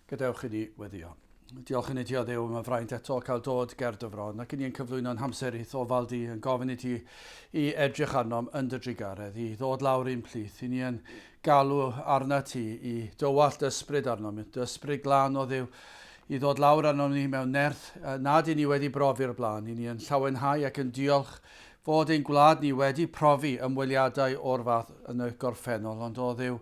Gadewch i ni weddio. Diolch i ni ti o Dduw am y fraint eto cael dod ger dy fron ac i ni yn cyflwyno'n hamser i'th ofal di yn gofyn i ti i edrych arnom yn dy drugaredd, i ddod lawr i'n plith, i ni yn galw arna ti i dywallt ysbryd arnom, dy ysbryd glân o Dduw, i ddod lawr arnom ni mewn nerth nad i ni wedi brofi'r blaen, i ni yn llawenhau ac yn diolch fod ein gwlad ni wedi profi ymweliadau o'r fath yn y gorffennol, ond o Dduw,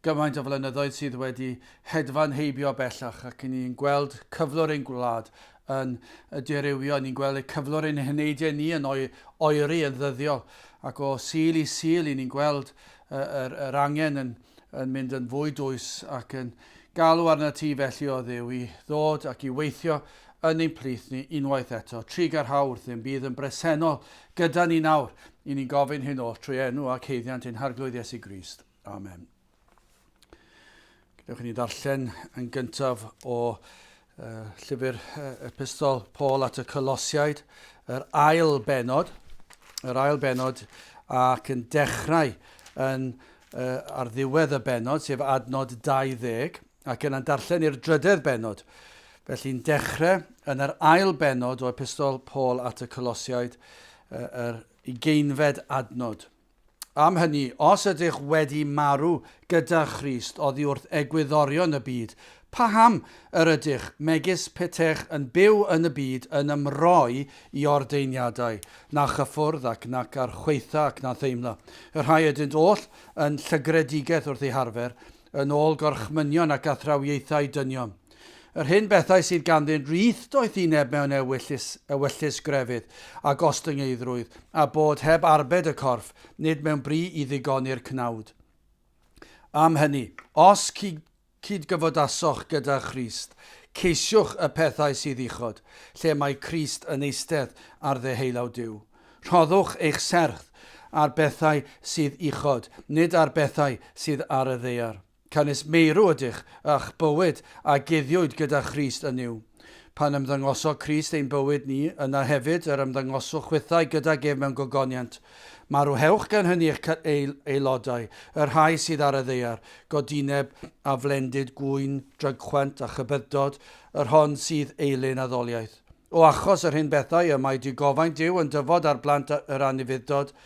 Gymaint o flynyddoedd sydd wedi hedfan heibio bellach ac ni'n gweld cyflwr ein gwlad yn dirywio, ni'n gweld y cyflwr ein heneidiau ni yn oeri yn ddyddiol ac o Sul i Sul i ni'n gweld yr, yr angen yn, yn mynd yn fwy dwys ac yn galw arna ti felly o Dduw i ddod ac i weithio yn ein plith ni unwaith eto. Trugarhau wrthym, bydd yn bresennol gyda ni nawr. I ni'n gofyn hyn oll trwy enw ac haeddiant ein Harglwydd Iesu Grist. Amen. Gadewch i ni ddarllen yn gyntaf o uh, llyfr uh, epistol Paul at y Colosiaid, yr ail benod, yr ail benod ac yn dechrau yn, uh, ar ddiwedd y benod, sef adnod 20, ac yna'n darllen i'r drydedd benod. Felly'n dechrau yn yr ail benod o epistol Paul at y Colosiaid, uh, yr ugeinfed adnod. Am hynny, os ydych wedi marw gyda Christ oddi wrth egwyddorion y byd, paham yr ydych, megis petech yn byw yn y byd, yn ymroi i ordeiniadau, na chyffwrdd ac nac archwaetha ac na theimla, y rhai ydynt oll yn llygredigaeth wrth eu harfer, yn ôl gorchmynion ac athrawiaethau dynion. Yr hyn bethau sydd ganddynt rith doethineb mewn ewyllys, ewyllys grefydd, a gostyngeiddrwydd, a bod heb arbed y corff, nid mewn bri i ddigoni'r cnawd. Am hynny, os cyd-gyfodasoch gyda Christ, ceisiwch y pethau sydd uchod, lle mae Crist yn eistedd ar ddeheulaw Duw. Rhoddwch eich serch ar bethau sydd uchod, nid ar bethau sydd ar y ddaear. Canys meirw ydych, a'ch bywyd a guddiwyd gyda Christ yn Nuw. Pan ymddangoso Crist ein bywyd ni, yna hefyd yr ymddangoswch chwithau gydag ef mewn gogoniant. Marwhewch gan hynny eich aelodau, y rhai sydd ar y ddaear, godineb, aflendid, gŵyn, drygchwant, a chybyddod, yr hon sydd eilun addoliaeth. O achos yr hyn bethau y mae digofaint Duw yn dyfod ar blant yr anufudd-dod,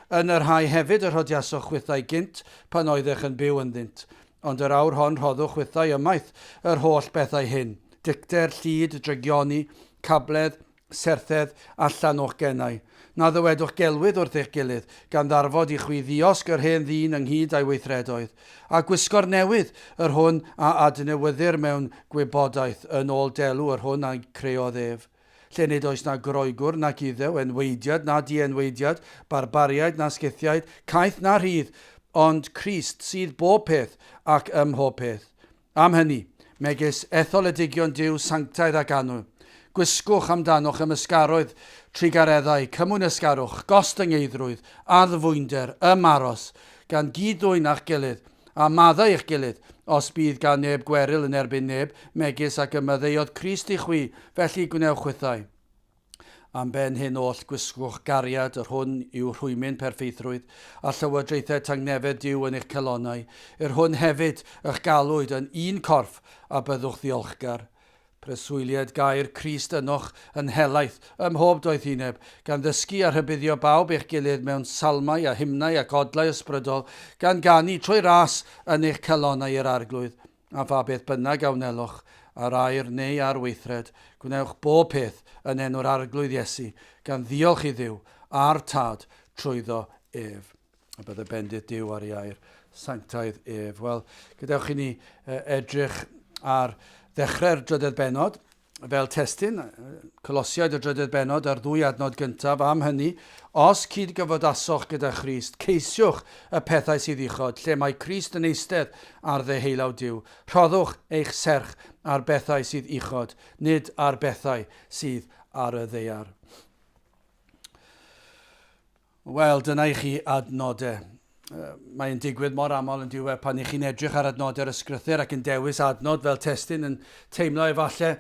yn y rhai hefyd y rhodiasoch chwithau gynt, pan oeddech yn byw ynddynt. Ond yr awr hon rhoddwch chwithau ymaith yr holl bethau hyn, dicter, llid, drygioni, cabledd, serthedd, allan o'ch genau. Na ddywedwch gelwydd wrth eich gilydd, gan ddarfod i chwi ddiosg yr hen ddyn ynghyd â'i weithredoedd, a gwisgo'r newydd, yr hwn a adnewyddir mewn gwybodaeth, yn ôl delw yr hwn a'i creodd ef. Lle nid oes na Groegwr nac Iddew, enwaediad na dienwaediad, barbariaid na Scythiaid, caeth na rhydd, ond Crist sydd bob peth ac ym mhob peth. Am hynny, megis etholedigion Duw sanctaidd ac annwyl, gwisgwch amdanoch ymysgaroedd trugareddau, cymwynasgarwch, gostyngeiddrwydd, addfwynder, ymaros, gan gyd-ddwyn â'ch gilydd, a maddau eich gilydd, os bydd gan neb gweryl yn erbyn neb, megis ac y maddeuodd Crist i chwi, felly gwnewch chwithau. Am ben hyn oll, gwisgwch gariad, yr hwn yw rhwymyn perffeithrwydd, a llywodraethau tangnefedd Duw yn eich calonnau, yr hwn hefyd y'ch galwyd yn un corff, a byddwch ddiolchgar. Preswylied gair Crist ynoch yn helaeth, ym mhob doethineb, gan ddysgu a rhybuddio bawb eich gilydd mewn salmau a hymnau ac odlau ysbrydol, gan ganu trwy ras yn eich calonnau i'r Arglwydd. A pha beth bynnag a wnelwch, ar air neu ar weithred, gwnewch bob peth yn enw'r Arglwydd Iesu, gan ddiolch i Dduw a'r Tad trwyddo ef. A bydde bendith Duw ar ei air sanctaidd ef. Wel, gadewch i ni edrych ar ddechrau'r drydedd bennod fel testun, Colosiaid y drydedd bennod a'r ddwy adnod gyntaf, am hynny, os cyd-gyfodasoch gyda Christ, ceisiwch y pethau sydd uchod, lle mae Crist yn eistedd ar ddeheulaw Duw. Rhoddwch eich serch ar bethau sydd uchod, nid ar bethau sydd ar y ddaear. Wel, dyna i chi adnodau. Mae'n digwydd mor aml yn diwedd pan i chi'n edrych ar adnodau'r ysgrythyr ac yn dewis adnod fel testun yn teimlo efallai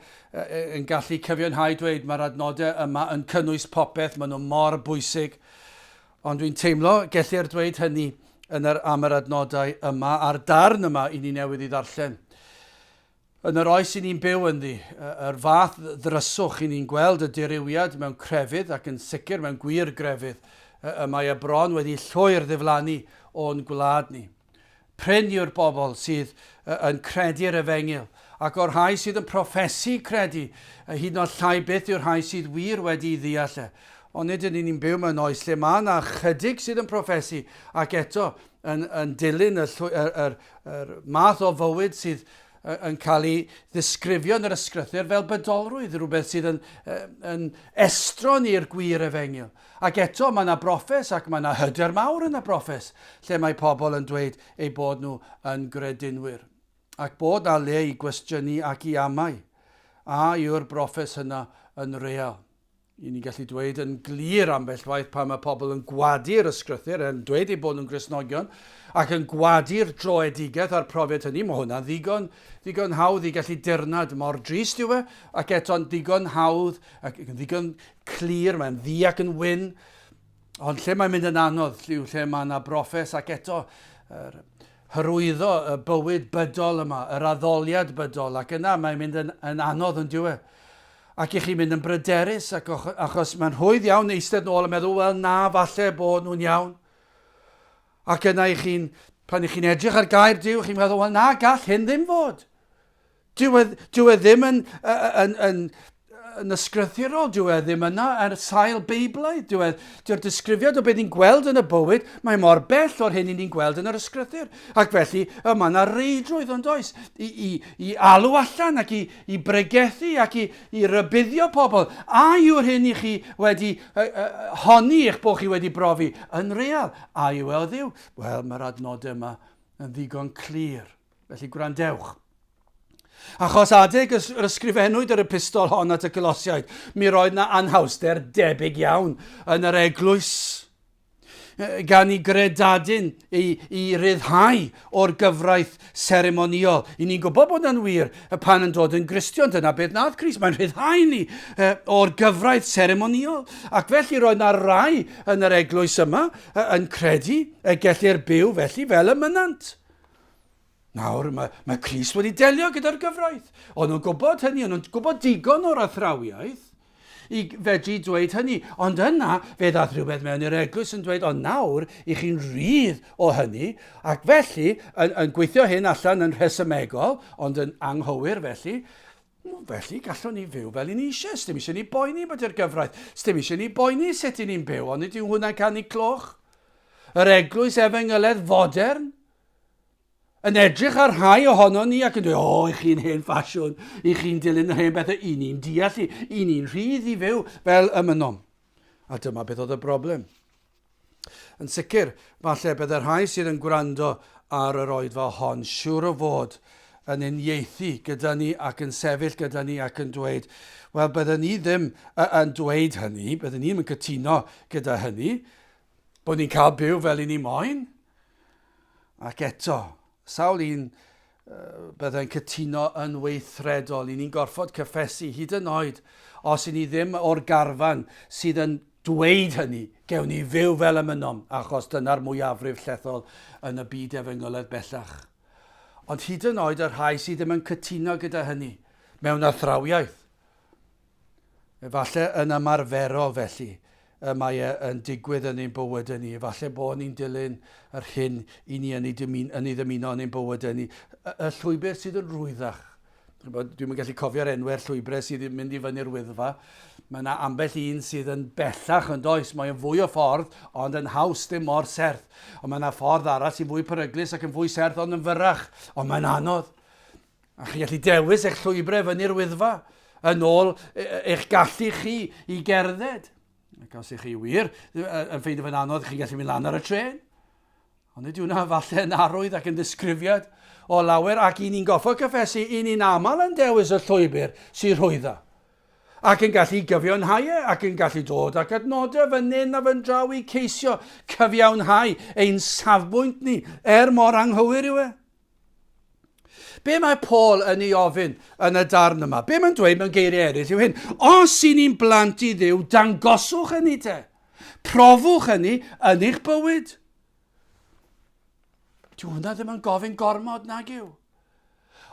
yn gallu cyfiawnhau dweud mae'r adnodau yma yn cynnwys popeth, maen nhw mor bwysig. Ond dwi'n teimlo gellir dweud hynny yn yr, am yr adnodau yma a'r darn yma i ni newydd i ddarllen. Yn yr oes i ni'n byw ynddi, yr fath ddryswch i ni'n gweld y dirywiad mewn crefydd ac yn sicr mewn gwir grefydd, y mae y bron wedi llwyr ddiflannu o'n gwlad ni. Prin yw'r bobl sydd yn credu'r efengyl, ac o'r rhai sydd yn proffesu credu, hyd yn oed llai byth yw'r rhai sydd wir wedi'i ddeall e. Ond nid ydyn ni'n byw mewn oes lle mae yna ychydig sydd yn proffesu ac eto yn, yn dilyn y, yr, yr, yr math o fywyd sydd yn cael ei ddisgrifio yn yr ysgrythur fel bydolrwydd, rhywbeth sydd yn, yn estron i'r gwir efengyl. Ac eto mae yna broffes ac mae yna hyder mawr yn y broffes lle mae pobl yn dweud eu bod nhw yn gredinwyr. Ac bod na le i gwestiynu ac i amau. A yw'r broffes yna yn real? I ni'n gallu dweud yn glir ambell waith pan mae pobl yn gwadu'r ysgrythur, yn dweud eu bod nhw'n Gristnogion, ac yn gwadu'r droedigaeth a'r profiad hynny, mae hwnna'n ddigon, ddigon hawdd i gallu dirnad mor drist yw e, ac eto'n ddigon hawdd, ac yn ddigon clir, mae'n ddu ac yn wyn, ond lle mae'n mynd yn anodd yw lle mae yna broffes ac eto yr hyrwyddo y bywyd bydol yma, yr addoliad bydol, ac yna mae'n mynd yn, yn anodd yn diwe. Ac i chi'n mynd yn bryderus, ac achos mae'n rhwydd iawn eistedd nôl a meddwl, wel na, falle bod nhw'n iawn. Ac yna i chi'n, pan i chi'n edrych ar gair Duw, chi'n meddwl, wel na, gall hyn ddim fod. Dyw e, dyw e ddim yn, yn, yn, yn ysgrythurol, dyw e ddim yna ar sail Beiblaidd. Dyw e, dyw'r disgrifiad o beth ni'n gweld yn y bywyd, mae mor bell o'r hyn ni'n gweld yn yr ysgrythur. Ac felly, y mae yna reidrwydd ond oes, i, i, i alw allan ac i, i bregethu ac i, i rybuddio pobl, a yw'r hyn i chi wedi uh, uh, honni eich bod chi wedi brofi yn real? A yw e o Dduw? Wel, mae'r adnodau yma yn ddigon clir. Felly gwrandewch. Achos adeg yr ysgrifennwyd yr epistol hon at y Colosiaid, mi roedd na anhawster debyg iawn yn yr eglwys gan i gredadun i, i ryddhau o'r gyfraith seremonïol. I ni'n gwybod bod yna'n wir y pan yn dod yn Gristion, dyna beth nath Crist, mae'n rhyddhau ni o'r gyfraith seremonïol. Ac felly roedd na rai yn yr eglwys yma yn credu y gellir byw felly fel y mynant. Nawr, mae, mae Crist wedi delio gyda'r gyfraith. O'n nhw'n gwybod hynny, o'n nhw'n gwybod digon o'r athrawiaeth i fedru dweud hynny. Ond yna, fe ddaeth rhywbeth mewn i'r eglwys yn dweud, ond nawr, i chi'n rhydd o hynny, ac felly, yn, yn gweithio hyn allan yn rhesymegol, ond yn anghywir felly, felly gallwn ni fyw fel i ni eisiau. Sdim eisiau ni boeni bod i'r gyfraith. Sdim eisiau ni boeni sut i ni'n byw, ond nid yw hwnna'n canu cloch. Yr eglwys efengyledd fodern, yn edrych ar rhai ohonon ni ac yn dweud, o, i chi'n hen ffasiwn, i chi'n dilyn yr hen bethau, i ni'n deall i, i ni'n rhydd i fyw fel y mynom. A dyma beth oedd y broblem. Yn sicr, falle bydd y rhai sydd yn gwrando ar yr oedfa hon siwr o fod yn uniaethu gyda ni ac yn sefyll gyda ni ac yn dweud, wel, byddwn ni ddim yn dweud hynny, byddwn ni ddim yn cytuno gyda hynny, bod ni'n cael byw fel i ni moyn. Ac eto, sawl un byddai'n cytuno yn weithredol. I ni'n gorfod cyffesu hyd yn oed os i ni ddim o'r garfan sydd yn dweud hynny, gewn ni fyw fel y mynom, achos dyna'r mwyafrif llethol yn y byd efengylaidd bellach. Ond hyd yn oed y rhai sydd ddim yn cytuno gyda hynny mewn athrawiaeth, Efallai yn ymarferol felly y mae e yn digwydd yn ein bywydau ni. Efallai bod ni'n dilyn yr hyn i ni yn ei, dymun, yn ei ddymuno yn ein bywydau ni. Y, y llwybr sydd yn rwyddach. Dwi'n gallu cofio'r enwau'r llwybrau sydd yn mynd i fyny'r wyddfa. Mae yna ambell un sydd yn bellach yn does. Mae'n fwy o ffordd, ond yn haws, dim mor serth. Ond mae yna ffordd arall sy'n fwy peryglus ac yn fwy serth, ond yn fyrrach. Ond mae'n anodd. A chi'n gallu dewis eich llwybrau fyny'r wyddfa yn ôl e, e, eich gallu chi i gerdded. Ac os ych chi wir yn ffeindio fe'n anodd, chi'n gallu mynd lan ar y trên. Ond nid yw hwnna falle yn arwydd ac yn ddisgrifiad o lawer ac i ni'n goffo cyffesu, i ni'n aml yn dewis y llwybr sy'n rhwydda. Ac yn gallu gyfiawnhau e, ac yn gallu dod ac adnodau fy nyn a fy draw i ceisio cyfiawnhau ein safbwynt ni, er mor anghywir yw e. Be mae Paul yn ei ofyn yn y darn yma? Be mae'n dweud mewn geiriau eraill yw hyn. Os i ni'n blant i Dduw, dangoswch hynny te. Profwch hynny yn eich bywyd. Dyw hwnna ddim yn gofyn gormod nag yw.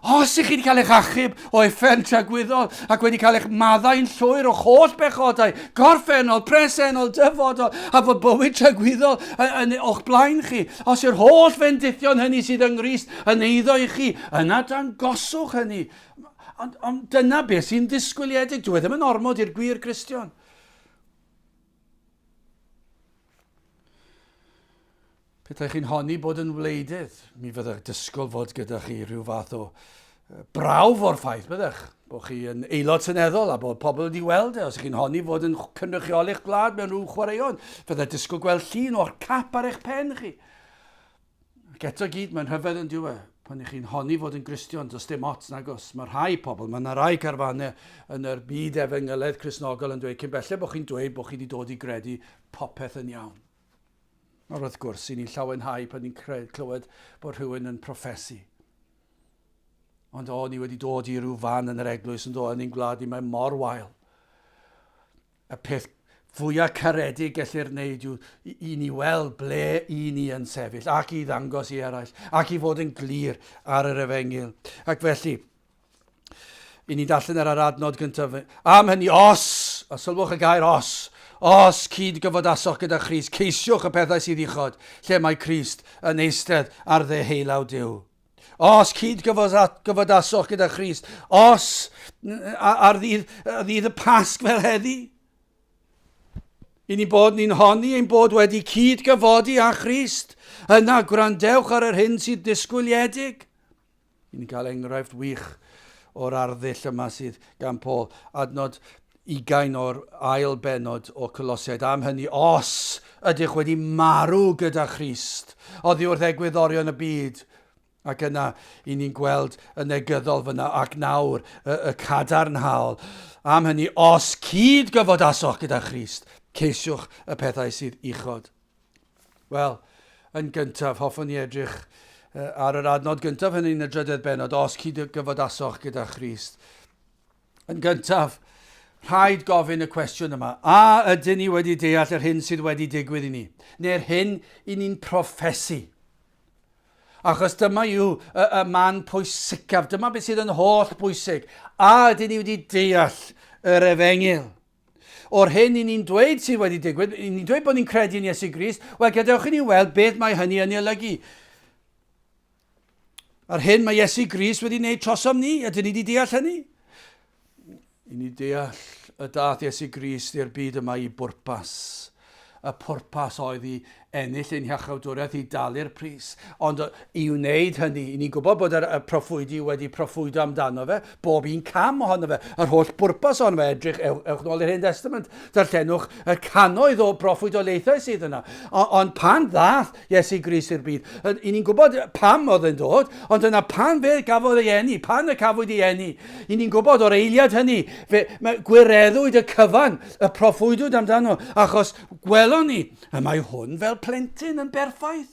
Os ych chi wedi cael eich achub o uffern tragwyddol ac wedi cael eich maddau'n llwyr o'ch holl bechodau, gorffennol, presennol, dyfodol, a fod bywyd tragwyddol yn o'ch blaen chi, os yw'r holl fendithion hynny sydd yng Nghrist yn eiddo i chi, yna dangoswch hynny. Ond, ond dyna beth sy'n ddisgwyliedig. Dyw e ddim yn ormod i'r gwir Gristion. Petai chi'n honni bod yn wleidydd, mi fyddech disgwyl fod gyda chi rhyw fath o brawf o'r ffaith, byddech? Bod chi yn aelod seneddol a bod pobl wedi weld e. Os ych chi'n honni fod yn cynrychioli'ch gwlad mewn rhyw chwaraeon, fyddech disgwyl gweld llun o'r cap ar eich pen chi. Ac eto gyd, mae'n rhyfedd yn diwe, pan ych chi'n honni fod yn Gristion, does dim ots nagos. Mae rhai pobl, mae yna rai carfanau yn yr byd efengylaidd Cristnogol yn dweud, cyn belled bod chi'n dweud bod chi wedi dod i gredu popeth yn iawn. Nawr wrth gwrs, i ni'n llawenhau pan ni'n clywed bod rhywun yn proffesu. Ond o, ni wedi dod i ryw fan yn yr eglwys yn do, yn ein gwlad ni, mae mor wael. Y peth fwyaf caredig gellir wneud yw i, i ni weld ble i ni yn sefyll ac i ddangos i eraill ac i fod yn glir ar yr efengyl. Ac felly, I ni darllen ar yr adnod gyntaf. Am hynny, os, a sylwch y gair os, os cyd gyfodasoch gyda Christ, ceisiwch y pethau sydd uchod, lle mae Crist yn eistedd ar ddeheulaw Duw. Os cyd gyfodasoch gyda Christ, os ar ddydd, ddydd y Pasg fel heddi, I ni bod ni'n honni ein bod wedi cyd gyfodi â Christ, yna gwrandewch ar yr hyn sydd disgwyliedig. I ni'n cael enghraifft wych o'r arddull yma sydd gan Paul. Adnod ugain o'r ail bennod o Colosiaid. Am hynny, os ydych wedi marw gyda Christ, oddi wrth egwyddorion y byd, ac yna i ni'n gweld y negyddol fyna, ac nawr y, y cadarnhaol. Am hynny, os cyd gyfodasoch gyda Christ, ceisiwch y pethau sydd uchod. Wel, yn gyntaf, hoffwn i edrych ar yr adnod gyntaf hynny yn y drydedd bennod, os cyd-gyfodasoch gyda Christ. Yn gyntaf, rhaid gofyn y cwestiwn yma, a ydyn ni wedi deall yr hyn sydd wedi digwydd i ni, neu'r hyn i ni'n proffesu? Achos dyma yw y, y man pwysicaf, dyma beth sydd yn holl bwysig. A ydyn ni wedi deall yr efengyl? O'r hyn i ni'n dweud sydd wedi digwydd, i ni'n dweud bod ni'n credu yn Iesu Grist, wel gadewch i ni weld beth mae hynny yn ei olygu. A'r hyn mae Iesu Grist wedi wneud trosom ni, ydyn ni wedi deall hynny? I ni deall y dath Iesu Grist i'r byd yma i bwrpas. Y pwrpas oedd i ennill ein hiachawdwriaeth, i dalu'r pris. Ond i wneud hynny, i ni'n gwybod bod y proffwydi wedi proffwydo amdano fe, bob un cam ohono fe, yr holl bwrpas ohono fe, edrych, ewch, ewch nôl i'r Hen Testament, darllenwch y cannoedd o broffwydoliaethau sydd yna. Ond pan ddath Iesu Grist i'r byd, i ni'n gwybod pam oedd yn dod, ond yna pan fe gafodd ei eni, pan y cafwyd ei eni, i ni'n gwybod o'r eiliad hynny, fe, mae, gwireddwyd y cyfan y proffwydwyd amdano, achos gwelon ni, y mae hwn fel plentyn yn berffaith.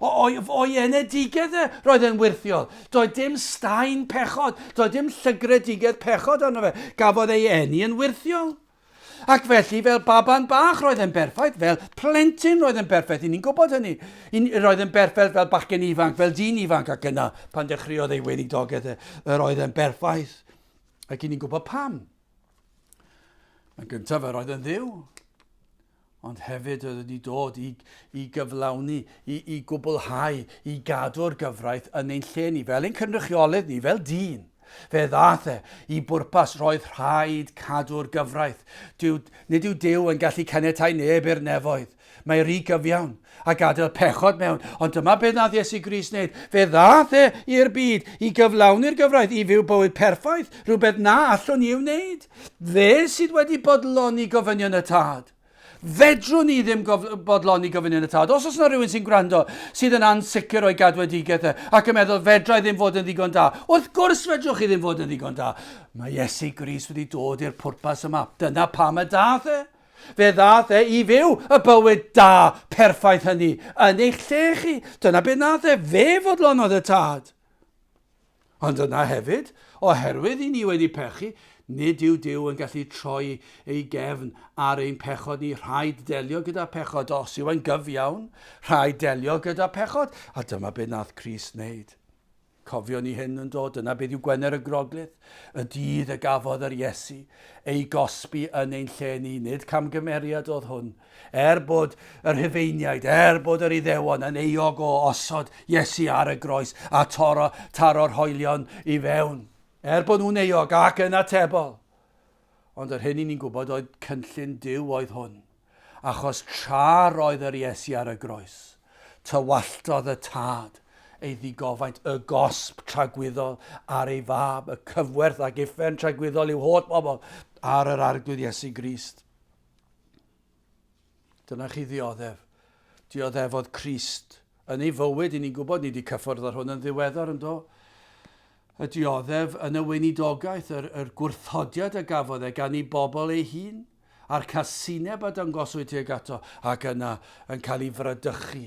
O'i, o'i enedigedd e, roedd e'n wyrthiol. Doedd dim staen pechod, doedd dim llygredigaeth pechod arno fe. Gafodd ei eni yn wyrthiol. Ac felly, fel baban bach roedd e'n berffaith, fel plentyn roedd e'n berffaith, i ni'n gwybod hynny. I, roedd e'n berffaith fel bachgen ifanc, fel dyn ifanc, ac yna, pan dechreuodd ei weinidogaeth e, yr oedd e'n berffaith. Ac i ni'n gwybod pam. Yn gyntaf, yr oedd yn ddiw, ond hefyd oedd wedi dod i, i gyflawni, i, i gwblhau, i gadw'r gyfraith yn ein lle ni, fel ein cynrychiolydd ni, fel dyn. Fe ddaeth e i bwrpas, roedd rhaid cadw'r gyfraith. Dyw, nid yw Duw yn gallu caniatáu neb i'r nefoedd. Mae rhy gyfiawn a gadael pechod mewn. Ond dyma beth nath Iesu Grist wneud. Fe ddaeth e i'r byd i gyflawni'r gyfraith, i fyw bywyd perffaith, rhywbeth na allwn ni ei wneud. Fe sydd wedi bodloni gofynion y Tad. Fedrwn ni ddim bodloni gofynion y Tad. Os oes yna rhywun sy'n gwrando sydd yn ansicr o'i gadwedigaeth e ac yn meddwl fedra i ddim fod yn ddigon da, wrth gwrs fedrwch chi ddim fod yn ddigon da. Mae Iesu Grist wedi dod i'r pwrpas yma. Dyna pam y dath e. Fe ddath e i fyw y bywyd da perffaith hynny yn eich lle chi. Dyna beth nath e. Fe fodlonodd y Tad. Ond yna hefyd, oherwydd i ni wedi pechu, nid yw Duw yn gallu troi ei gefn ar ein pechod ni. Rhaid delio gyda pechod. Os yw e'n gyfiawn, rhaid delio gyda pechod. A dyma beth nath Crist wneud. Cofion ni hyn yn dod, dyna beth yw Gwener y Groglith, y dydd y gafodd yr Iesu ei gosbi yn ein lle ni. Nid camgymeriad oedd hwn. Er bod y Rhufeiniaid, er bod yr Iddewon yn euog o osod Iesu ar y groes a toro, taro'r hoelion i fewn. Er bod nhw'n euog ac yn atebol. Ond yr hyn i ni'n gwybod oedd cynllun Duw oedd hwn. Achos tra roedd yr Iesu ar y groes, tywalltodd y Tad ei ddigofaint, y gosb tragwyddol ar ei fab, y cyfwerth ac uffern tragwyddol i'w holl bobl ar yr Arglwydd Iesu Grist. Dyna chi ddioddef. Dioddefodd Crist yn ei fywyd, i ni'n gwybod, ni wedi cyffwrdd ar hwn yn ddiweddar yn do. Y dioddef yn y weinidogaeth, yr, yr gwrthodiad a gafodd e gan ei bobl ei hun, a'r casineb a dangoswyd tuag ato, ac yna yn cael ei fradychu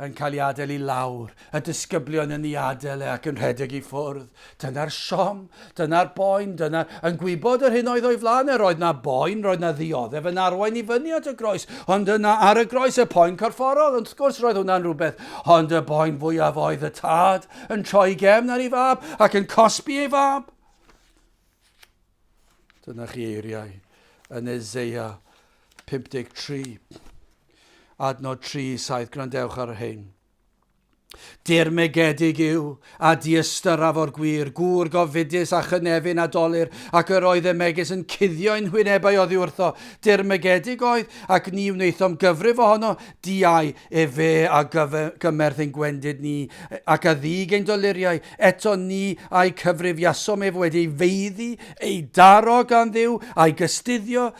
yn cael ei adael i lawr, y disgyblion yn ei adael e ac yn rhedeg i ffwrdd. Dyna'r siom, dyna'r boen, dyna yn gwybod yr hyn oedd o'i flaen e, roedd na boen, roedd na ddioddef yn arwain i fyny at y groes, ond yna ar y groes y poen corfforol, wrth gwrs roedd hwnna'n rhywbeth, ond y boen fwyaf oedd y tad yn troi gefn ar ei fab ac yn cosbi ei fab. Dyna chi eiriau yn Eseia 53, adnod 3, 7, gwrandewch ar hyn. Dirmygedig yw, a diystyraf o'r gwir, gŵr gofidus a chynefin a dolur, ac yr oedd e megis yn cuddio ein hwynebau oddi wrtho. Dirmygedig oedd, ac ni wnaethom gyfrif ohono, diau efe a gymerth ein gwendid ni, ac a ddig ein doluriau, Eto ni a'i cyfrifiasom ef wedi ei feiddi, ei daro gan Dduw, a'i gystuddio,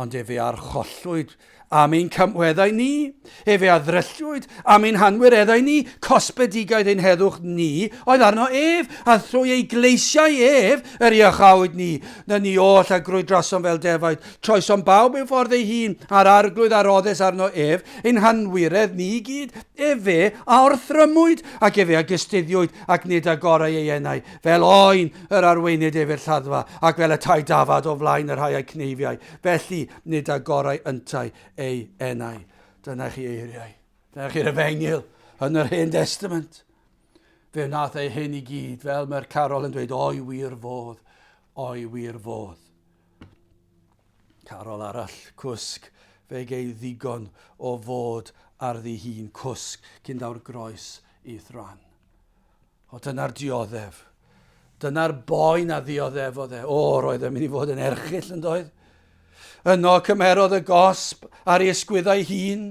ond efe archollwyd am ein camweddau ni, efe a ddryllwyd am ein hanwireddau ni, cosbedigaeth ein heddwch ni oedd arno ef, a thrwy ei gleisiau ef yr iachawyd ni. Na ni oll a grwydrasom fel defaid, troesom bawb i'w ffordd ei hun, a'r arglwydd a roddes arno ef, ein hanwiredd ni i gyd, efe a orthrymwyd, Ac efe a gystuddiwyd, ac nid agorai ei enau, fel oen yr arweinid ef i'r lladdfa, ac fel y tai dafad o flaen y rhai a'i cneifiai, felly nid agorai yntau ei enau. Dyna chi eiriau. Dyna chi'r efengyl yn yr Hen Testament. Fe wnaeth ei hyn i gyd, fel mae'r carol yn dweud, o'i wir fodd, o'i wir fodd. Carol arall, cwsg, fe gei ddigon o fod ar ddi hun, cwsg, cyn daw'r groes i'th ran. O, dyna'r dioddef. Dyna'r boen a ddioddefodd e. O, roedd e'n mynd i fod yn erchyll yn doedd. Yno cymerodd y gosb ar ei ysgwyddau hun.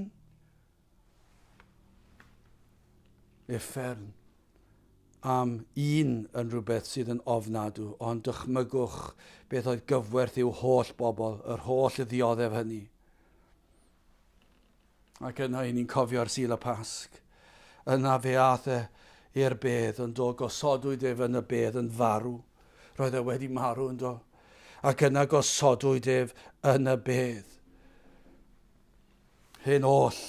Uffern am un yn rhywbeth sydd yn ofnadw, ond dychmygwch beth oedd gyfwerth i'w holl bobl, yr holl ddioddef hynny. Ac yna i ni'n cofio'r Sul y Pasg. Yna fe ath e i'r bedd, yn do, gosodwyd ef yn y bedd yn farw. Roedd e wedi marw yn do. Ac yna gosodwyd ef yn y bedd. Hyn oll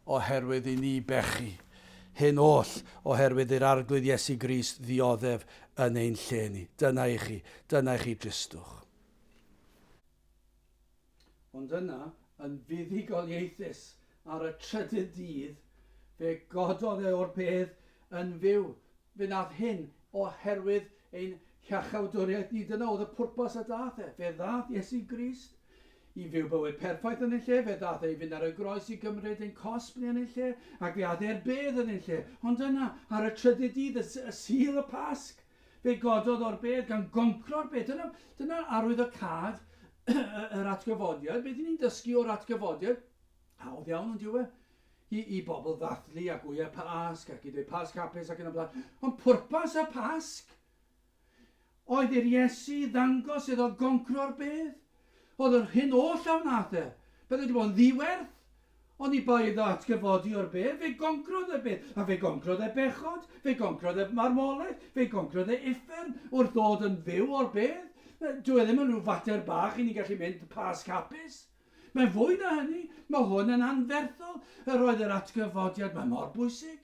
oherwydd i ni bechu. Hyn oll oherwydd i'r Arglwydd Iesu Grist ddioddef yn ein lle ni. Dyna i chi, dyna i chi dristwch. Ond yna, yn fuddugoliaethus ar y trydydd dydd, fe gododd e o'r bedd yn fyw. Fe wnaeth hyn oherwydd ein hiachawdwriaeth ni. Dyna oedd y pwrpas y daeth e. Fe ddaeth Iesu Grist i fyw bywyd perffaith yn ein lle, fe ddaeth e i fynd ar y groes i gymryd ein cosb ni yn ein lle, ac fe aeth e'r bedd yn ein lle. Ond yna, ar y trydydd dydd, y, y Sul y Pasg, fe gododd o'r bedd gan goncro'r bedd. Dyna, dyna arwyddocâd yr atgyfodiad. Beth ni'n dysgu o'r atgyfodiad? Hawdd iawn yn diwedd. I, i bobl ddathlu ac wyau Pasg ac i ddweud Pasg hapus ac yn y blaen. Ond pwrpas y Pasg oedd i'r Iesu ddangos iddo goncro'r bedd. Oedd yr hyn oll a wnaeth e. Bydde wedi bod yn ddiwerth oni bai iddo atgyfodi o'r bedd. Fe goncrodd y bedd, a fe goncrodd e bechod, fe goncrodd e marwolaeth, fe goncrodd e uffern wrth ddod yn fyw o'r bedd. Dyw e ddim yn rhyw fater bach i ni gallu mynd Pasg hapus. Mae'n fwy na hynny, mae hwn yn anferthol. Yr oedd yr atgyfodiad, mae mor bwysig.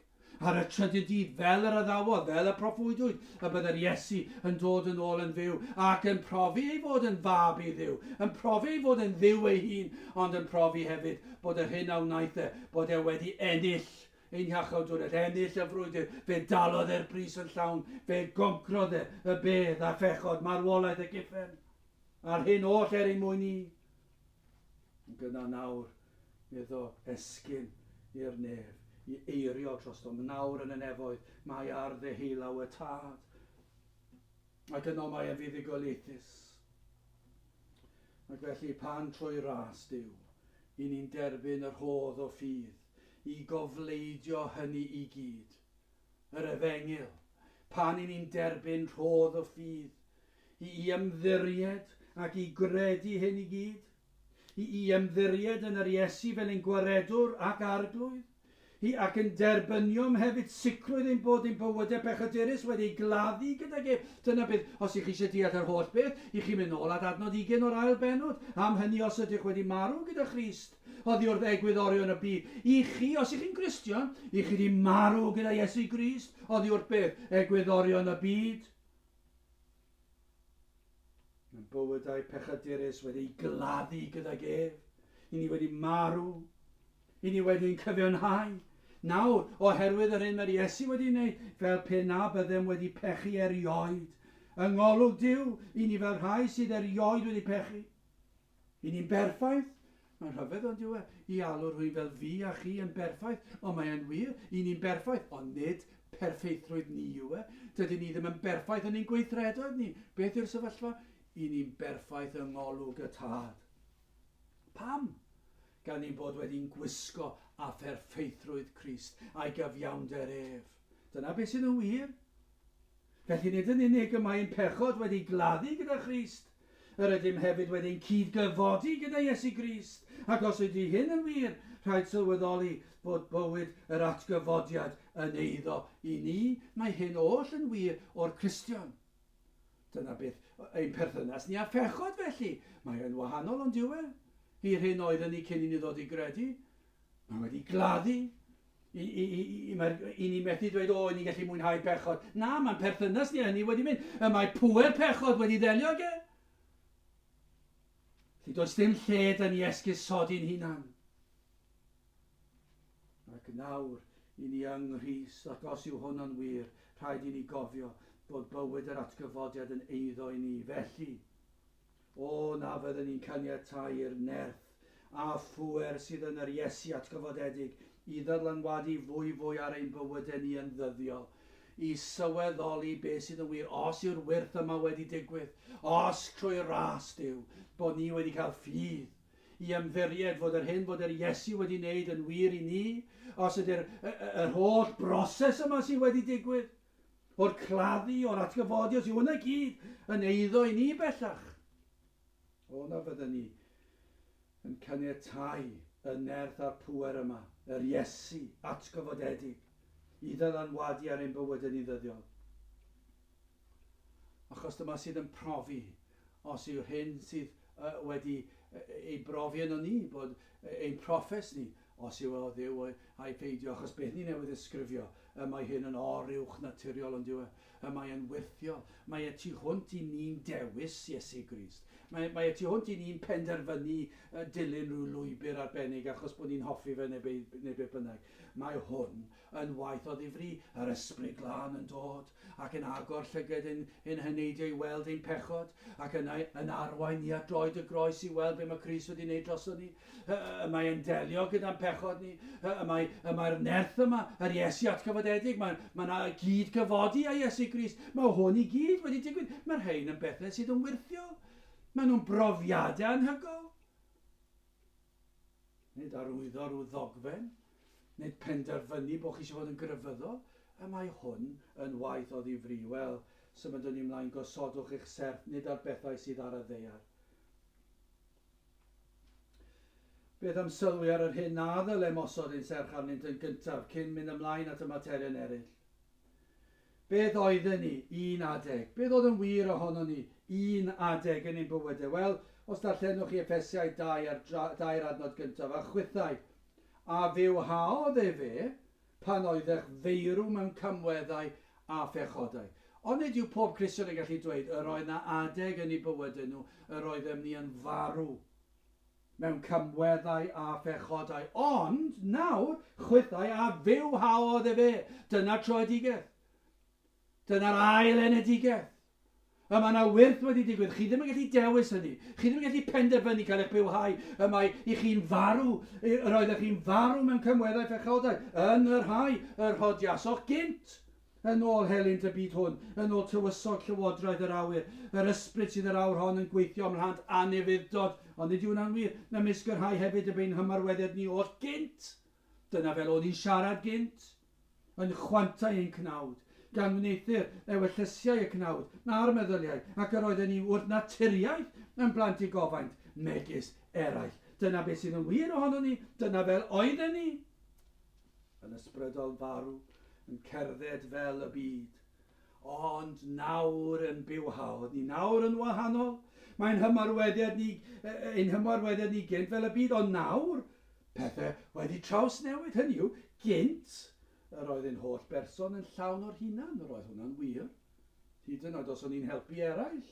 Ar y trydydd dydd, fel yr addawodd, fel y proffwydwyd, y byddai'r Iesu yn dod yn ôl yn fyw ac yn profi ei fod yn fab i Dduw, yn profi ei fod yn Dduw ei hun, ond yn profi hefyd bod yr hyn a wnaeth e, bod e wedi ennill ein hiachawdwriaeth, ennill y frwydr, fe dalodd e'r pris yn llawn, fe goncrodd e y bedd a phechod, marwolaeth ac uffern, a'r hyn oll er ein mwyn ni. Ac yna nawr, iddo esgyn i'r nef, i eirio drostom, nawr yn y nefoedd, mae ar ddeheulaw y Tad. Ac yno mae e'n fuddugoliaethus. Ac felly pan trwy ras Duw, i ni'n derbyn y rhodd o ffydd, i gofleidio hynny i gyd, yr efengyl, pan i ni'n derbyn rhodd o ffydd, i i ymddiried ac i gredu hyn i gyd, i i ymddiried yn yr Iesu fel ein Gwaredwr ac Arglwydd, i ac yn derbyniom hefyd sicrwydd ein bod ein bywydau pechadurus wedi eu gladdu gydag ef. Dyna beth, os ych chi eisiau deall yr holl beth, i chi mynd nôl at adnod 20 o'r ail bennod. Am hynny, os ydych wedi marw gyda Christ, oddi wrth egwyddorion y byd, i chi, os ych chi'n Gristion, i chi wedi marw gyda Iesu Grist, oddi wrth beth? Egwyddorion y byd. Mae'n bywydau pechadurus wedi ei gladdu gydag ef. I ni wedi marw. I ni wedi'n cyfiawnhau. Nawr, oherwydd yr hyn mae'r Iesu wedi wneud, fel pe na byddem wedi pechu erioed. Yng ngolwg Duw, i ni fel rhai sydd erioed wedi pechu. I ni'n berffaith? Mae'n rhyfedd on'd yw e, i alw rhywun fel fi a chi yn berffaith, ond mae e'n wir, i ni'n berffaith, ond nid perffeithrwydd ni yw e. Dydyn ni ddim yn berffaith yn ein gweithredoedd ni. Beth yw'r sefyllfa? I ni'n berffaith yng ngolwg y Tad. Pam? Gan ein bod wedi'n gwisgo â pherffeithrwydd Crist a'i gyfiawnder ef. Dyna beth sydd yn wir. Felly nid yn unig y mae ein pechod wedi gladdu gyda Christ, yr ydym hefyd wedi'n cyd-gyfodi gyda Iesu Grist, ac os ydy hyn yn wir, rhaid sylweddoli fod bywyd yr atgyfodiad yn eiddo i ni. Mae hyn oll yn wir o'r Cristion. Dyna beth ein perthynas ni â phechod felly. Mae e'n wahanol on'd yw e? I'r hyn oedden ni cyn i ni ddod i gredu. Mae wedi gladdu. I, i, i, i, mae'r, i ni methu dweud, o, ni'n gallu mwynhau pechod. Na, mae'n perthynas ni â hynny wedi mynd. Y mae pŵer pechod wedi ddelio ag e. Felly does dim lle da ni esgusodi'n hunan. Ac nawr, i ni yng Nghrist, ac os yw hwn yn wir, rhaid i ni gofio bod bywyd yr atgyfodiad yn eiddo i ni. Felly, O, na fyddwn ni'n caniatáu i'r nerth a phŵer sydd yn yr Iesu atgyfodedig i ddylanwadu fwyfwy ar ein bywydau ni yn ddyddiol, i sylweddoli beth sydd yn wir, os yw'r wyrth yma wedi digwydd, os trwy ras Duw, bod ni wedi cael ffydd, i ymddiried fod yr hyn fod yr Iesu wedi wneud yn wir i ni, os ydy'r yr holl broses yma sydd wedi digwydd, O'r claddu, o'r atgyfodi, os yw hwnna gyd yn eiddo i ni bellach. O, na fydden ni yn caniatáu y nerth a'r pŵer yma, yr Iesu atgyfodedig, i ddylanwadu ar ein bywydau ni'n ddyddiol. Achos dyma sydd yn profi, os yw'r hyn sydd wedi ei brofi yno ni, bod ein proffes ni, os yw e o Dduw ai peidio, achos beth ni newydd ddisgrifio, y mae hyn yn oruwchnaturiol on'd yw e? Y mae e'n wyrthiol. Mae e tu hwnt i ni'n dewis Iesu Grist. Mae, mae e tu hwnt i ni'n penderfynu dilyn rhyw lwybr arbennig achos bod ni'n hoffi fe neu, be, neu beth bynnag. Mae hwn yn waith o ddifri, yr Ysbryd Glân yn dod ac yn agor llygaid ein, ein heneidiau i weld ein pechod, ac yna yn arwain ni at droed y groes i weld be mae Crist wedi wneud droson ni. Y mae e'n delio gyda'n pechod ni. Y mae, y mae'r nerth yma, yr Iesu atgyfodedig, mae, mae yna gyd gyfodi â Iesu Grist. Mae hwn i gyd wedi digwydd. Mae'r rhain yn bethau sydd yn wyrthiol. Maen nhw'n brofiadau anhygoel. Nid arwyddo rhyw ddogfen, nid penderfynu bod chi eisiau fod yn grefyddol. Y mae hwn yn waith o ddifri. Wel, symudwn ni ymlaen, gosodwch eich serth nid ar bethau sydd ar y ddaear. Beth am sylwi ar yr hyn na ddylem osod ein serch arnynt yn gyntaf cyn mynd ymlaen at y materion eraill? Beth oedden ni un adeg? Beth oedd yn wir ohonon ni un adeg yn ein bywydau? Wel, os darllenwch chi Effesiaid 2 a'r dair adnod gyntaf, a chwithau, a fywhaodd efe pan oeddech feirw mewn camweddau a phechodau. Ond nid yw pob Cristion yn gallu dweud yr oedd 'na adeg yn eu bywydau nhw yr oeddem ni yn farw. Mewn camweddau a phechodau, ond nawr chwithau a fywhaodd efe. Dyna troedigaeth. Dyna'r ail enedigaeth. Y mae yna wyrth wedi digwydd. Chi ddim yn gallu dewis hynny. Chi ddim yn gallu penderfynu cael eich bywhau. Y mae i chi'n farw, yr oeddech chi'n farw mewn cymweddau phechodau, yn y rhai y rhodiasoch gynt, yn ôl helynt y byd hwn, yn ôl tywysog llywodraeth yr awyr, yr ysbryd sydd yr awr hon yn gweithio ym mhlant anufudd-dod. Ond nid yw hwnna'n wir, ymysg y rhai hefyd y bu'n hymarweddiad ni oll gynt. Dyna fel o'n i'n siarad gynt. Yn chwantau ein cnawd, gan wneuthur ewyllysiau y cnawd a'r meddyliau, ac yr oedden ni wrth naturiaeth yn blant digofaint, megis eraill. Dyna beth sydd yn wir ohonon ni, dyna fel oedden ni. Yn ysbrydol farw, yn cerdded fel y byd. Ond nawr yn bywhaodd ni, nawr yn wahanol. Mae'n hymarweddiad ni, ein hymarweddiad ni gynt fel y byd, ond nawr, pethau wedi trawsnewid. Hynny yw, gynt, yr oedd ein holl berson yn llawn o'r hunan, yr oedd hwnna'n wir. Hyd yn oed os o'n i'n helpu eraill.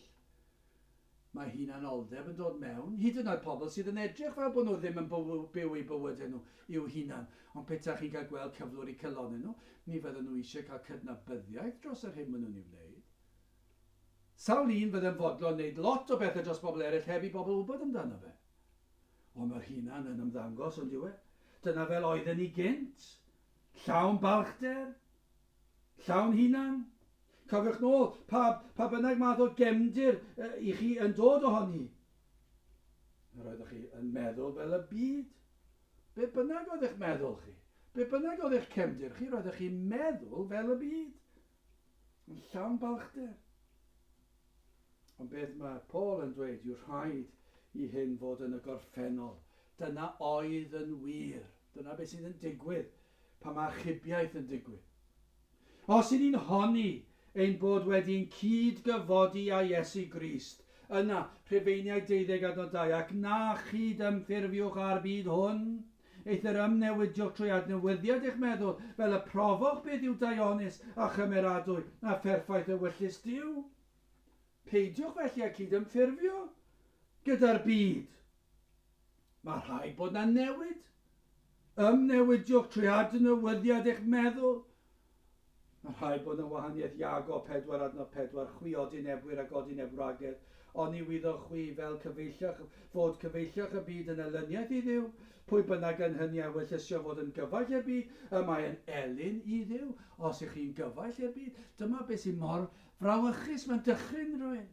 Mae hunanoldeb yn dod mewn, hyd yn oed pobl sydd yn edrych fel bod nhw ddim yn byw, byw eu bywydau nhw i'w hunan, ond petaech chi'n cael gweld cyflwr eu calonnau nhw, mi fydden nhw eisiau cael cydnabyddiaeth dros yr hyn maen nhw'n ei wneud. Sawl un fydde'n fodlon wneud lot o bethau dros bobl eraill heb i bobl wybod amdano fe? Ond mae'r hunan yn ymddangos, on'd yw e? Dyna fel oedden ni gynt. Llawn balchder. Llawn hunan. Cofiwch nôl, pa, pa bynnag math o gefndir i chi yn dod ohoni. Yr oeddech chi yn meddwl fel y byd. Be bynnag oedd eich meddwl chi, be bynnag oedd eich cefndir chi, roeddech chi'n meddwl fel y byd. Yn llawn balchder. Ond beth mae Paul yn dweud yw rhaid i hyn fod yn y gorffennol. Dyna oedd yn wir. Dyna beth sydd yn digwydd pan mae achubiaeth yn digwydd. Os y'n ni'n honni ein bod wedi'n cyd-gyfodi â Iesu Grist, yna, Rhufeiniaid deuddeg adnod dau, ac na chyd-ymffurfiwch â'r byd hwn, eithr ymnewidiwch trwy adnewyddiad eich meddwl, fel y profoch beth yw daionus a chymeradwy a pherffaith ewyllys Duw. Peidiwch felly â cyd-ymffurfio gyda'r byd. Mae rhaid bod 'na newid. Ymnewidiwch trwy adnewyddiad eich meddwl. Mae rhaid bod 'na wahaniaeth Iago 4 adnod 4, chwi odinebwyr ac odinebwragedd, oni wyddoch chwi fel cyfeillach fod cyfeillach y byd yn elyniaeth i Dduw? Pwy bynnag yn hynny a wyllysio fod yn gyfaill i'r byd, y mae yn elyn i Dduw. Os ych chi'n gyfaill i'r byd, dyma beth sy'n mor frawychus, mae'n dychryn rhywun.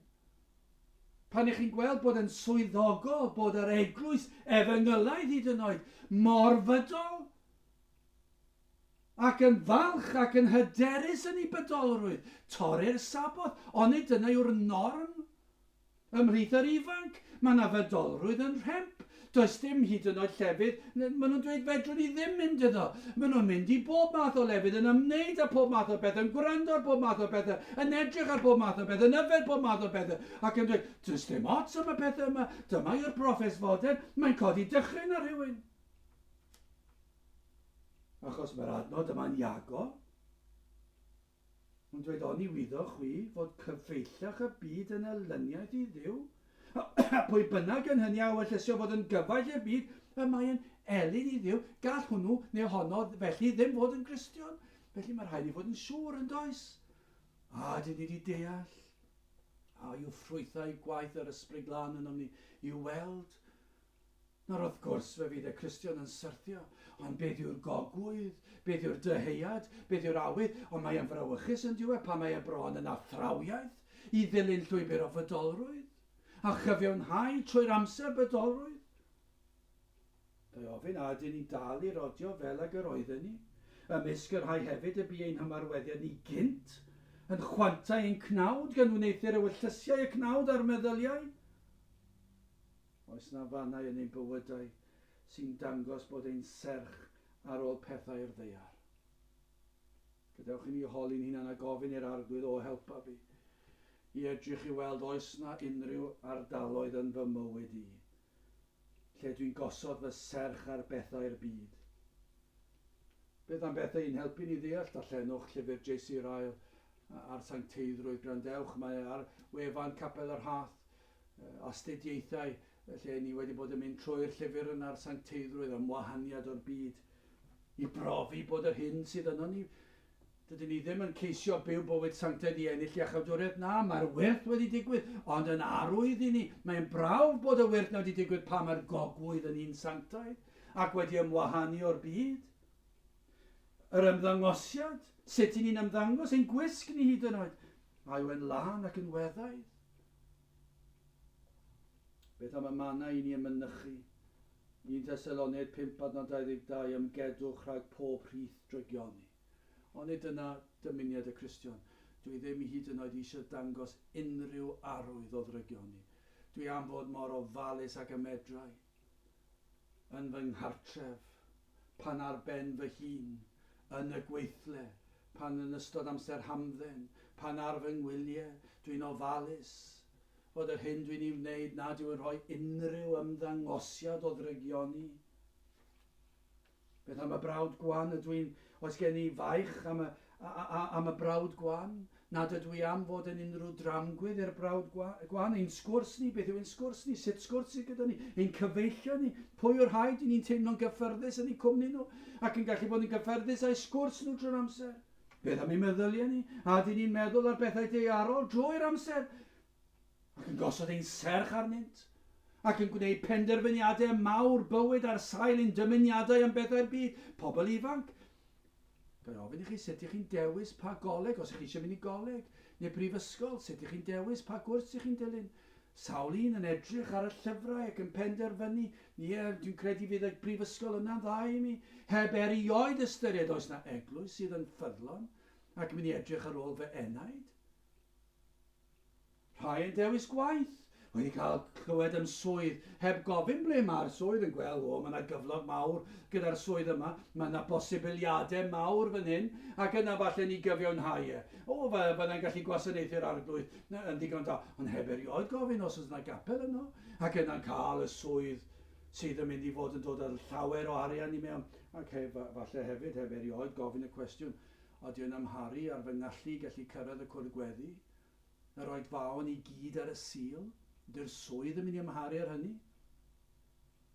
Pan ych chi'n gweld bod yn swyddogol bod yr eglwys efengylaidd hyd yn oed mor fydol ac yn falch ac yn hyderus yn ei bydolrwydd, torri'r Saboth, onid dyna yw'r norm? Ymhlith yr ifanc, mae 'na fydolrwydd yn rhemp. Does dim hyd yn oed llefydd, maen nhw'n dweud fedrwn ni ddim mynd iddo. Maen nhw'n mynd i bob math o lefydd, yn ymwneud â pob math o bethau, yn gwrando ar bob math o bethau, yn edrych ar bob math o bethau, yn yfed pob math o bethau, ac yn dweud, does dim ots am y pethau yma, dyma yw'r broffes fodern, mae'n codi dychryn ar rhywun. Achos mae'r adnod yma'n Iago. Mae'n dweud, Oni wyddoch chwi fod cyfeillach y byd yn elyniaeth i Dduw? A phwy bynnag yn hynny a ewyllysio fod yn gyfaill i'r byd, y mae yn elyn i Dduw. Gall hwnnw neu honno felly ddim fod yn Gristion. Felly mae rhaid ni fod yn siŵr, yn does? A ydyn ni wedi deall? A yw ffrwythau gwaith yr Ysbryd Glân ynom ni i'w weld? Nawr wrth gwrs fe fydd y Cristion yn syrthio, ond beth yw'r gogwydd, beth yw'r dyheuad, beth yw'r awydd, ond mae e'n frawychus yn dyw e pan mae e bron yn athrawiaeth i ddilyn llwybr o fydolrwydd, a chyfiawnhau trwy'r amser bydolrwydd. Ga i ofyn, a ydyn ni'n dal i rodio fel ag yr oedden ni? Ymysg y rhai hefyd y bu ein hymarweddiad ni gynt, yn chwantau ein cnawd gan wneuthur ewyllysiau y cnawd a'r meddyliau? Oes 'na fannau yn ein bywydau sy'n dangos bod ein serch ar ôl pethau'r ddaear? Gadewch i ni holi'n hunan a gofyn i'r Arglwydd, O, helpa fi i edrych i weld oes 'na unrhyw ardaloedd yn fy mywyd i lle dwi'n gosod fy serch ar bethau'r byd. Beth am bethau i'n helpu ni ddeall? Darllenwch llyfr JC Ryle ar sancteiddrwydd. Gwrandewch, mae ar wefan Capel y Rhath astudiaethau Lle ni wedi bod yn mynd trwy'r llyfr yna'r sancteiddrwydd ymwahaniad o'r byd, i brofi bod yr hyn sydd yno ni. Dydyn ni ddim yn ceisio byw bywyd sanctaidd i ennill iachawdwriaeth, na, mae'r wyrth wedi digwydd, ond yn arwydd i ni, mae'n brawf bod y wyrth 'na wedi digwydd pan mae'r gogwydd yn un sanctaidd ac wedi ymwahanu o'r byd. Yr ymddangosiad, sut i ni'n ymddangos, ein gwisg ni hyd yn oed, a yw e'n lân ac yn weddaidd? Beth am y mannau i ni yn mynychu? 1 Thessaloniaid 5 adnod 22 Ymgedwch rhag pob rhith drygioni. Onid dyna dymuniad y Cristion? Dwi ddim hyd yn oed eisiau dangos unrhyw arwydd o ddrygioni. Dwi am fod mor ofalus ag y medrai. Yn fy nghartref, pan ar ben fy hun, yn y gweithle, pan yn ystod amser hamdden, pan ar fy ngwyliau, dwi'n ofalus fod yr hyn dwi'n ei wneud nad yw yn rhoi unrhyw ymddangosiad o ddrygioni. Beth am y brawd gwan? Ydw i'n... Oes gen i faich am y, a, a, am y brawd gwan? Nad ydw i am fod yn unrhyw dramgwydd i'r brawd gwan? Ein sgwrs ni, beth yw ein sgwrs ni? Sut sgwrs sydd gyda ni? Ein cyfeillion ni? Pwy yw'r rhai dyn ni'n teimlo'n gyffyrddus yn eu cwmni nhw ac yn gallu bod yn gyffyrddus a'u sgwrs nhw drwy'r amser? Beth am ein meddyliau ni? A dyn ni'n meddwl ar bethau daearol drwy'r amser? ac yn gosod ein serch arnynt, ac yn gwneud penderfyniadau mawr bywyd ar sail ein dymuniadau am bethau'r byd. Pobl ifanc, ga i ofyn i chi sut ych chi'n dewis pa goleg, os ych chi eisiau mynd i goleg neu brifysgol, sut ych chi'n dewis pa gwrs ych chi'n dilyn. Sawl un yn edrych ar y llyfrau ac yn penderfynu, ie, dwi'n credu fydd y brifysgol yna'n dda i mi, heb erioed ystyried oes na eglwys sydd yn ffyddlon ac yn mynd i edrych ar ôl fy enaid. Rhai yn dewis gwaith, wedi cael clywed am swydd, heb gofyn ble mae'r swydd, yn gweld, o, mae yna gyflog mawr gyda'r swydd yma, mae yna bosibiliadau mawr fan hyn, ac yna falle ni gyfiawnhau e. O, fyddai'n gallu gwasanaethu'r arglwydd yn ddigon da, ond heb erioed gofyn os oes yna gapel yno, ac yna'n cael y swydd sydd yn mynd i fod yn dod â llawer o arian i mewn, ac heb, falle hefyd heb erioed gofyn y cwestiwn, Odi o'n amharu ar fy ngallu i gallu cyrraedd y cwrdd gweddi? Yr oedfaon i gyd ar y Sul? Ydy'r swydd yn mynd i amharu ar hynny?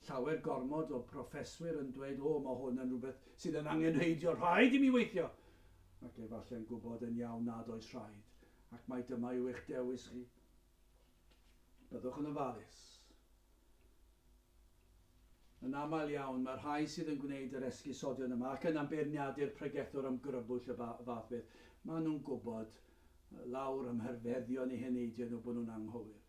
Llawer gormod o broffeswyr yn dweud, o, mae hwn yn rhywbeth sydd yn angenrheidiol, rhaid i mi weithio! Ac efallai'n gwybod yn iawn nad oes rhaid, ac mai dyma yw eich dewis chi. Byddwch yn ofalus. Yn aml iawn, mae'r rhai sydd yn gwneud yr esgusodion yma ac yna'n beirniadu'r pregethwr am grybwyll y fath beth, maen nhw'n gwybod lawr ym mherfeddion eu heneidiau nhw bod nhw'n anghywir.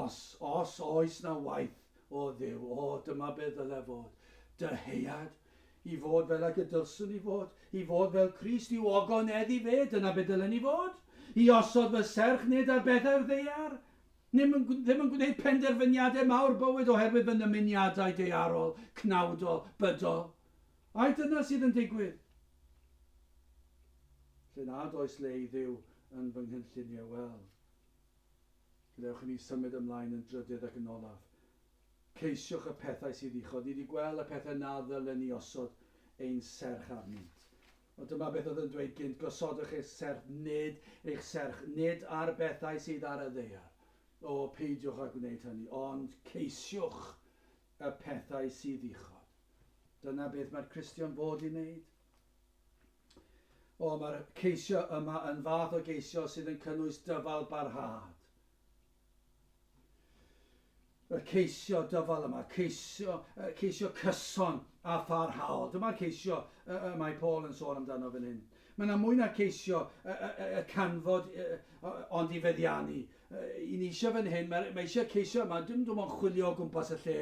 Os, os oes 'na waith o Dduw, o, dyma be ddyle fod. Dyhead i fod fel ag y dylswn i fod, i fod fel Crist, i'w ogoneddu fe, dyna be dylen ni fod. I osod fy serch nid ar bethau'r ddaear, Ddim yn, ddim yn gwneud penderfyniadau mawr bywyd oherwydd fy nymuniadau daearol, cnawdol, bydol. Ai dyna sydd yn digwydd? Lle nad oes le i Dduw yn fy nghynlluniau, wel, gadewch i ni symud ymlaen yn drydydd ac yn olaf. Ceisiwch y pethau sydd uchod. Ni wedi gweld y pethau na ddylen ni osod ein serch arnynt. Ond dyma beth oedd yn dweud gynt, gosodwch eich serch, nid eich serch, nid ar bethau sydd ar y ddaear. O, peidiwch â gwneud hynny, ond ceisiwch y pethau sydd uchod. Dyna beth mae'r Cristion fod i wneud. O, mae'r ceisio yma yn fath o geisio sydd yn cynnwys dyfal barhad. Y ceisio dyfal yma, ceisio, ceisio cyson a pharhaol. Dyma'r ceisio y mae Paul yn sôn amdano fan hyn. Mae yna mwy na ceisio y canfod ond i feddiannu. I ni eisiau fan hyn, mae, mae eisiau ceisio yma, dim dim ond chwilio o gwmpas y lle,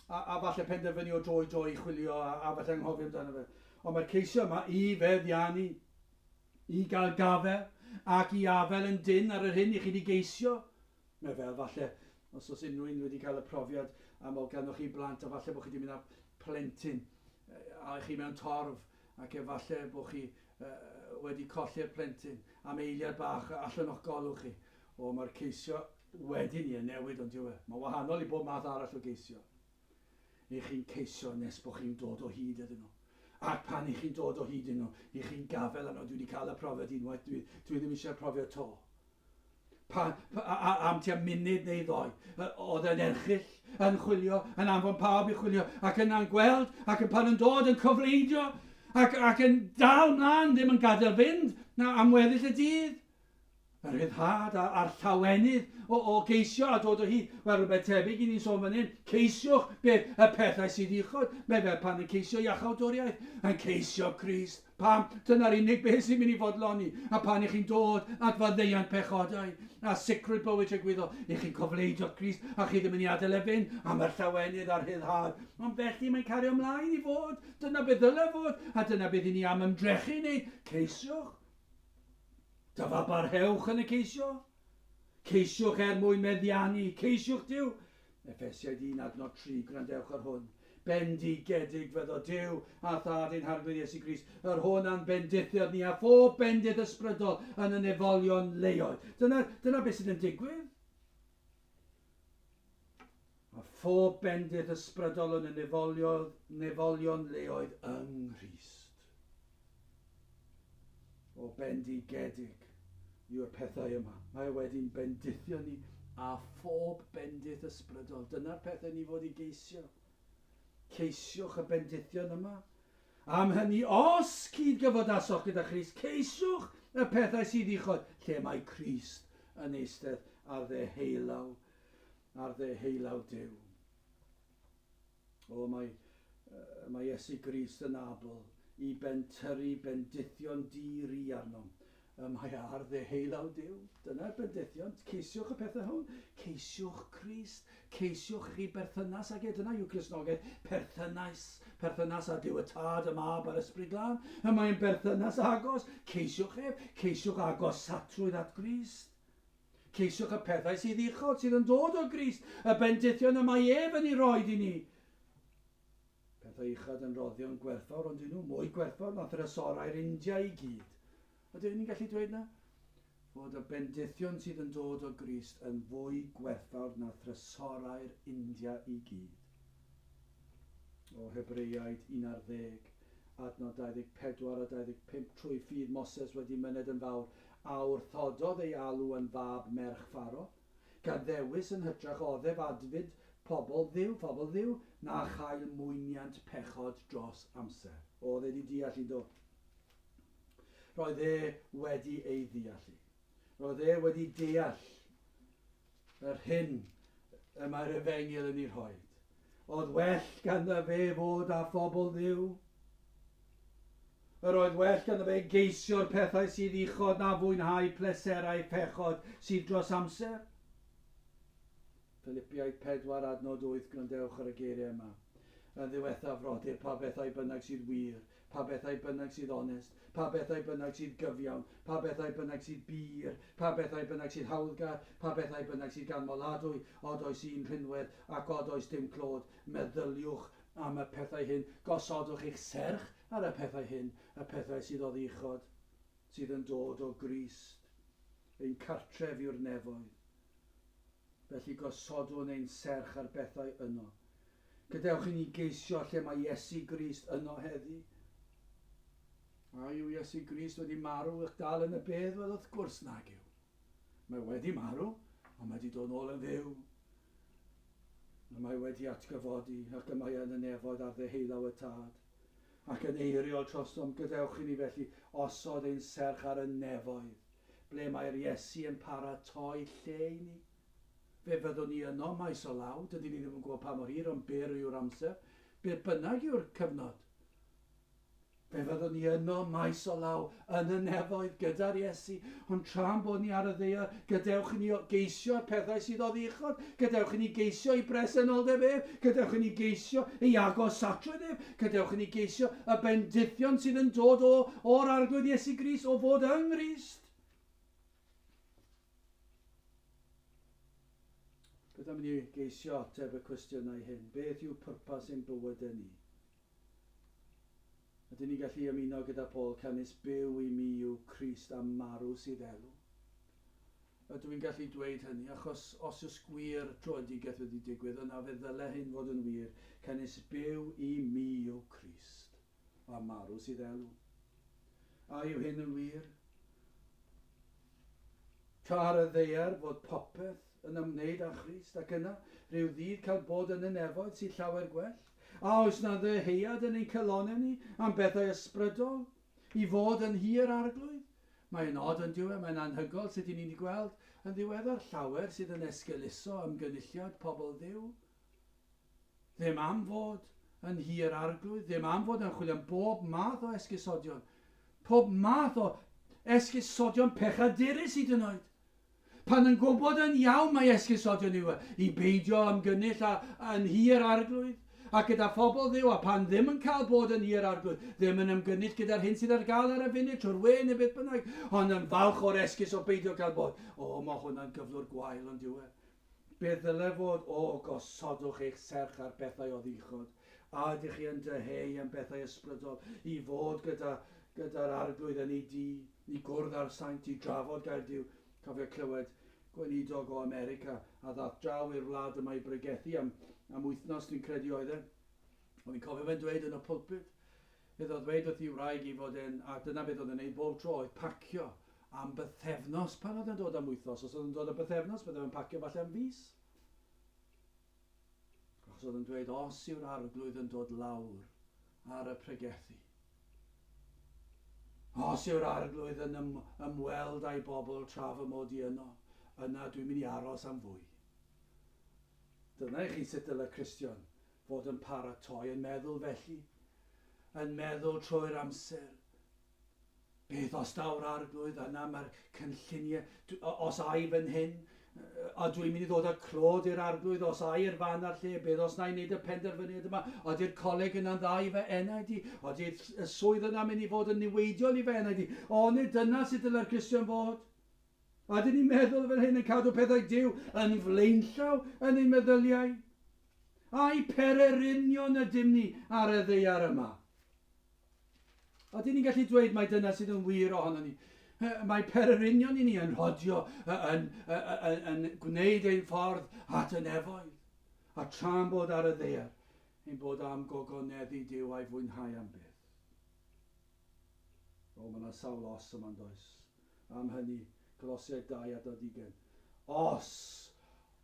a, a falle penderfynu o dro i dro i chwilio a, a falle anghofio amdano fe. Ond mae'r ceisio yma i feddiannu. I gael gafael ac i afael yn dynn ar yr hyn i chi 'di geisio. Mae fel falle, os oes unrhyw un wedi cael y profiad am o ganddoch chi blant a falle bod chi 'di mynd â plentyn a chi mewn torf ac efalle bod chi wedi colli'r plentyn am eiliad bach allan o'ch golwg chi. O, mae'r ceisio wedyn i yn newid ond dyw e. Mae'n wahanol i bob math arall o geisio. Y'ch chi'n ceisio nes bod chi'n dod o hyd iddyn nhw. Ac pan y'ch chi'n dod o hyd iddyn nhw, y'ch chi'n gafael arno. Dwi wedi cael y profiad unwaith, dwi, dwi ddim eisiau'r profiad to. Pa, pa, a, am tua munud neu ddoi. Oedd e'n erchyll, yn chwilio, yn anfon pawb i chwilio, ac yna'n gweld, ac yn pan yn dod yn cofleidio, ac, ac yn dal mlaen, ddim yn gadael fynd na am weddill y dydd. Y rhyddhad a'r llawenydd o, o geisio a dod o hyd. Wel, rhywbeth tebyg i ni'n sôn fan hyn. Ceisiwch beth y pethau sydd uchod. Mae fel pan yn ceisio iachawdwriaeth, yn ceisio Crist. Pam? Dyna'r unig beth sy'n mynd i fodloni. A pan i chi'n dod at faddeuant pechodau a sicrwydd bywyd tragwyddol, i chi'n cofleidio Crist a chi ddim yn ei adael e fynd am yr llawenydd a'r rhyddhad. Ond felly mae'n cario ymlaen i fod. Dyna beth ddyle fod, a dyna beth i ni am ymdrechu i wneud. Ceisiwch. Dyfalbarhewch yn y ceisio. Ceisiwch er mwyn meddiannu. Ceisiwch Duw. Effesiaid 1 adnod 3, gwrandewch ar hwn. Bendigedig fyddo Duw a Thad ein Harglwydd Iesu Grist, yr hwn a'n bendithiodd ni â phob bendith ysbrydol yn y nefolion leoedd. Dyna, dyna beth sydd yn digwydd. A phob bendith ysbrydol yn y nefolion, nefolion leoedd yng Nghrist. O bendigedig yw'r pethau yma. Mae e wedi'n bendithio ni â phob bendith ysbrydol. Dyna'r pethau ni fod i geisio. Ceisiwch y bendithion yma. Am hynny, os cyd-gyfodasoch gyda Christ, ceisiwch y pethau sydd uchod, lle mae Crist yn eistedd ar ddeheulaw, ar ddeheulaw Duw. O, mae, mae Iesu Grist yn abl i bentyrru bendithion di-ri arnom. Y mae ar ddeheulaw Duw. Dyna'r bendithion. Ceisiwch y pethau hwn. Ceisiwch Crist. Ceisiwch chi berthynas ag e. Dyna yw Cristnogaeth. Perthynas. Perthynas â Duw y Tad, y Mab a'r Ysbryd Glân. Y mae'n berthynas agos. Ceisiwch ef. Ceisiwch agosatrwydd at Grist. Ceisiwch y pethau sydd uchod, sydd yn dod o Grist, y bendithion y mae ef yn ei roed i ni. Pethau uchod yn roddion gwerthfawr, ond dyn nhw mwy gwerthfawr na thrysorau'r India i gyd. Ydyn ni'n gallu dweud na? Fod y bendithion sydd yn dod o Grist yn fwy gwerthfawr na thrysorau'r India i gyd. O Hebreaid 11, adnod 24 a 25, Trwy ffydd Moses wedi myned yn fawr, a wrthododd ei alw yn fab merch Pharo, gan ddewis yn hytrach oddef adfyd pobl Dduw, phobl Dduw, na chael mwyniant pechod dros amser. Oedd e 'di deall i do? Roedd e wedi ei ddeall i. Roedd e wedi deall yr hyn y mae'r efengyl yn ei rhoi. Oedd well ganddo fe fod â phobl Dduw. Yr oedd well ganddo fe geisio'r pethau sydd uchod na fwynhau pleserau pechod sydd dros amser. Philipiaid 4 adnod 8 Gwrandewch ar y geiriau yma. Yn ddiwethaf, frodyr, pa bethau bynnag sydd wir, pa bethau bynnag sydd onest, pa bethau bynnag sydd gyfiawn, pa bethau bynnag sydd bur, pa bethau bynnag sydd hawddgar, pa bethau bynnag sydd ganmoladwy, od oes un rhinwedd ac od oes dim clod, meddyliwch am y pethau hyn, gosodwch eich serch ar y pethau hyn, y pethau sydd oddi uchod, sydd yn dod o Grist. Ein cartref yw'r nefoedd. Felly gosodwn ein serch ar bethau yno. Gadewch i ni geisio lle mae Iesu Grist yno heddi. A yw Iesu Grist wedi marw i'ch dal yn y bedd? Wel, wrth gwrs nag yw. Mae wedi marw, ond mae wedi dod nôl yn fyw. Y mae wedi atgyfodi ac y mae yn y nefoedd ar ddeheulaw y Tad. Ac yn eiriol trosom, gadewch i ni felly osod ein serch ar y nefoedd. Ble mae'r Iesu yn paratoi lle i ni? Fe fyddwn ni yno maes o law, dydyn ni ddim yn gwybod pa mor hir, ond byr yw'r amser, be bynnag yw'r cyfnod. Fe fyddwn ni yno maes o law yn y nefoedd gyda'r Iesu, ond tra'n bod ni ar y ddaear, gadewch i ni geisio'r pethau sydd oddi uchod, gadewch i ni geisio ei bresenoldeb ef, gadewch i ni geisio ei agosatrwydd ef, Gadewch i ni geisio y bendithion sydd yn dod o, o'r Arglwydd Iesu Grist, o fod yng Nghrist. Beth am i ni geisio ateb y cwestiynau hyn? Beth yw pwrpas ein bywydau ni? Ydyn ni'n gallu ymuno gyda Paul, canys byw i mi yw Crist a marw sydd elw? Ydw i'n gallu dweud hynny, achos os oes gwir dröedigaeth wedi digwydd, yna fe ddyle hyn fod yn wir, canys byw i mi yw Crist, a marw sydd elw. A yw hyn yn wir? Tra ar y ddaear fod popeth yn ymwneud â Christ, ac yna, rhyw ddydd cael bod yn y nefoedd sydd llawer gwell? A oes 'na ddyheuad yn ein calonnau ni am bethau ysbrydol, i fod yn nhŷ yr Arglwydd? Mae yn od, yn dyw e? Mae'n anhygoel sut 'y ni 'di gweld yn ddiweddar llawer sydd yn esgeuluso ymgynulliad pobl Dduw. Ddim am fod yn nhŷ yr Arglwydd, ddim am fod yn chwilio am bob math o esgusodion, pob math o esgusodion pechadurus hyd yn oed. Pan yn gwybod yn iawn mai esgusodion yw e, i beidio ymgynnull â yn nhŷ yr Arglwydd, a gyda phobl Dduw, a pan ddim yn cael bod yn nhŷ yr Arglwydd, ddim yn ymgynnull gyda'r hyn sydd ar gael ar y funud, trwy'r we neu beth bynnag, ond yn falch o'r esgus o beidio cael bod. O, mae hwnna'n gyflwr gwael, ond yw e? Beth ddyle fod? O, gosodwch eich serch ar bethau oddiuchod. A ydych chi yn dyheu am bethau ysbrydol, i fod gyda, gyda'r Arglwydd yn ei dŷ, i gwrdd â'r saint, i drafod gair Duw? Cofio clywed gweinidog o America a ddath draw i'r wlad yma i bregethu am, am wythnos, dwi'n credu oedd e. O'n i'n cofio fe'n dweud yn y pulpit, iddo ddweud wrth ei wraig i fod e'n, a dyna beth oedd e'n neud bob tro, oedd pacio am bythefnos pan oedd e'n dod am wythnos. Os oedd e'n dod am bythefnos, bydde fe'n pacio falle am fis. Achos oedd yn dweud, os yw'r arglwydd yn dod lawr ar y pregethu, os yw'r arglwydd yn ym, ymweld â'i bobl tra fy mod i yno, yna dwi'n mynd i aros am fwy. Dyna i chi sut dyle Cristion fod yn paratoi, yn meddwl felly, yn meddwl trwy'r amser, Beth os daw'r arglwydd yna, mae'r cynlluniau, os ai fan hyn, a dwi'n mynd i ddod â clod i'r arglwydd, os ai i'r fan a'r lle, beth os na i wneud y penderfyniad yma, ody'r coleg yna'n dda i fy enaid i, ody'r swydd yna'n mynd i fod yn niweidiol i fy enaid i, o, nid dyna sut dylai'r Cristion fod. A dyn ni'n meddwl fel hyn yn cadw pethau Duw yn flaenllaw yn ein meddyliau? Ai pererinion ydym ni ar y ddaear yma? A dyn ni'n gallu dweud mai dyna sydd yn wir ohono ni. Mae pererinion i ni yn rhodio, yn, yn, yn gwneud ein ffordd at y nefoedd. A tra'n bod ar y ddaear, ein bod am gogoneddu Duw a'i fwynhau am byth. O, mae yna sawl os yma'n does. Am hynny, Colosiaid 2 a 20. Os,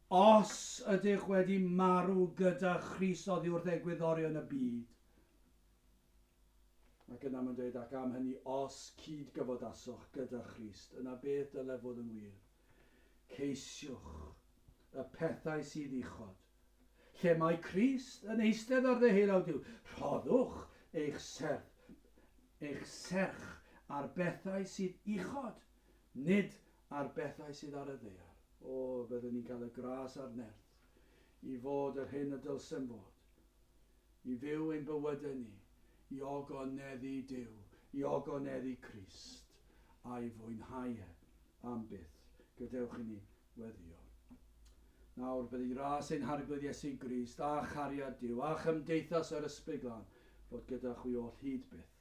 os ydych wedi marw gyda Christ oddi wrth egwyddorion y byd, Ac yna mae'n dweud, ac am hynny, os cyd-gyfodasoch gyda Christ, yna beth dyle fod yn wir? Ceisiwch y pethau sydd uchod, lle mae Crist yn eistedd ar ddeheulaw Duw. Rhoddwch eich serth, eich serch ar bethau sydd uchod, nid ar bethau sydd ar y ddaear. O, byddwn ni'n cael y gras a'r nerth i fod yr hyn y dylsem fod. i fyw ein bywydau ni, i ogoneddu Duw, i ogoneddu Crist, a'i fwynhau e am byth. Gadewch i ni weddïo. Nawr, bydd i ras ein Harglwydd Iesu Grist, a chariad Duw, a chymdeithas yr Ysbryd Glân, fod gyda chwi oll hyd byth.